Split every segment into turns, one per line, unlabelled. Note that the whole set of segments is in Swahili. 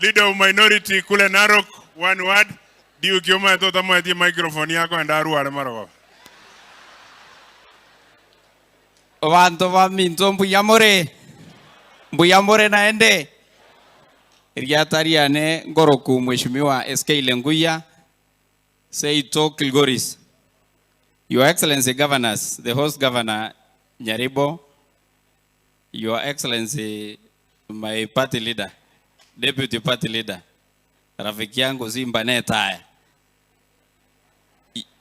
Leader of minority kule Narok, one word. Diu kioma to tamoetie microphone yako enda aruare marogoba.
Abanto baminto mbuya more? Mbuya more naende? Eriata riane nkoroku Mheshimiwa SK Lenguya, Seito Kilgoris. Your Excellency Governors, the host governor Nyaribo, Your Excellency my party leader, deputy party leader, rafiki yangu Simba Netaya.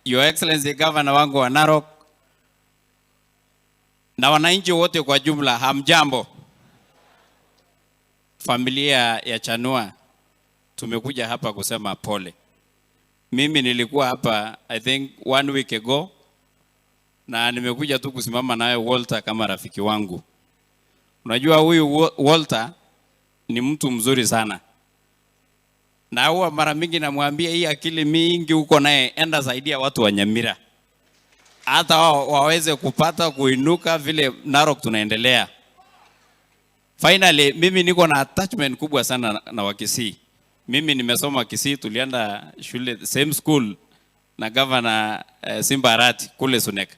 Your Excellency Governor wangu wa Narok na wananchi wote kwa jumla, hamjambo. Familia ya Chanua tumekuja hapa kusema pole. Mimi nilikuwa hapa I think one week ago na nimekuja tu kusimama naye Walter kama rafiki wangu. Unajua huyu Walter ni mtu mzuri sana, na huwa mara mingi namwambia hii akili mingi uko naye, enda saidia watu wa Nyamira hata wao waweze kupata kuinuka vile Narok tunaendelea. Finally, mimi niko na attachment kubwa sana na Wakisii. Mimi nimesoma Kisii, tulienda shule same school na governor Simba Arati kule Suneka.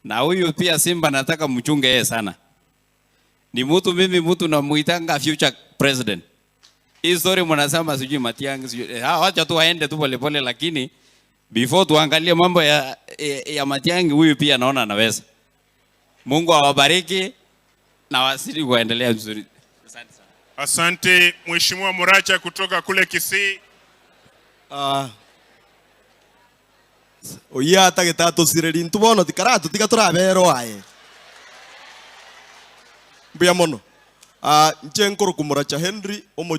Na huyu pia Simba nataka mchunge yeye sana. Ni mtu mimi mtu namuitanga future president. Hii story mnasema sijui Matiang'i sijui wacha tu waende tu pole pole, lakini before tuangalie mambo ya Matiang'i, huyu pia naona anaweza. Mungu awabariki na wazidi kuendelea vizuri.
Asante sana. Asante Mheshimiwa Muracha kutoka kule Kisii.
Oya atagete atosireri intwe bono tikaratotiga torabere aye. Mbuya mono. Inche nkoroku Muracha Henry omo.